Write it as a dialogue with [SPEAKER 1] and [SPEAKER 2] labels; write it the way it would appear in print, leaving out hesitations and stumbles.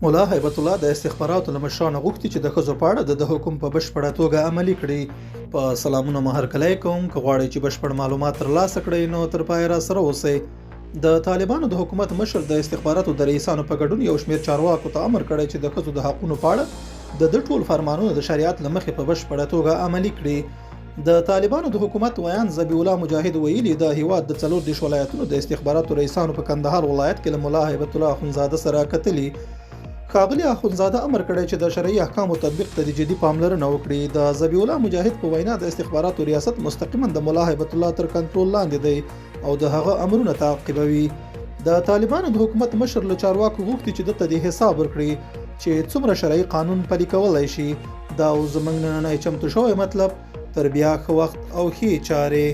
[SPEAKER 1] ملا هیبت الله د استخباراتو له مشرانو غوښتي چې د ښځو په اړه د ده حکم په بشپړه توګه عملي کړي. په سلامونو مو هرکلی کوم، که غواړئ چې بشپړ معلومات ترلاسه کړئ نو تر پایه راسره اوسئ. د طالبانو د حکومت مشر د استخباراتو د رئیسانو په ګډون یو شمېر چارواکو ته امر کړی چې د ښځو د حقونو په اړه د ده ټول فرمانونه د شریعت له مخې په بشپړه توګه عملي کړي. د طالبانو د حکومت ویاند ذبیح الله مجاهد ویلي، د هیواد د 34 ولایتونو د استخباراتو رئیسانو په کندهار ولایت کې له ملا هیبت الله اخوندزاده سره کتلي. ښاغلي اخوندزاده امر کړی چې د شرعي احکامو تطبیق ته دې جدي پاملرنه وکړي. د ذبیح الله مجاهد په وینا، د استخباراتو ریاست مستقیما د ملا هیبت الله تر کنټرول لاندې دی او د هغه امرونه تعقیبوي. د طالبانو د حکومت مشر له چارواکو غوښتي چې ده ته دې حساب ورکړي چې څومره شرعي قانون پلي کولای شي. دا و زموږ نننی چمتو شوی مطلب. تر بیا ښه وخت او ښې چارې.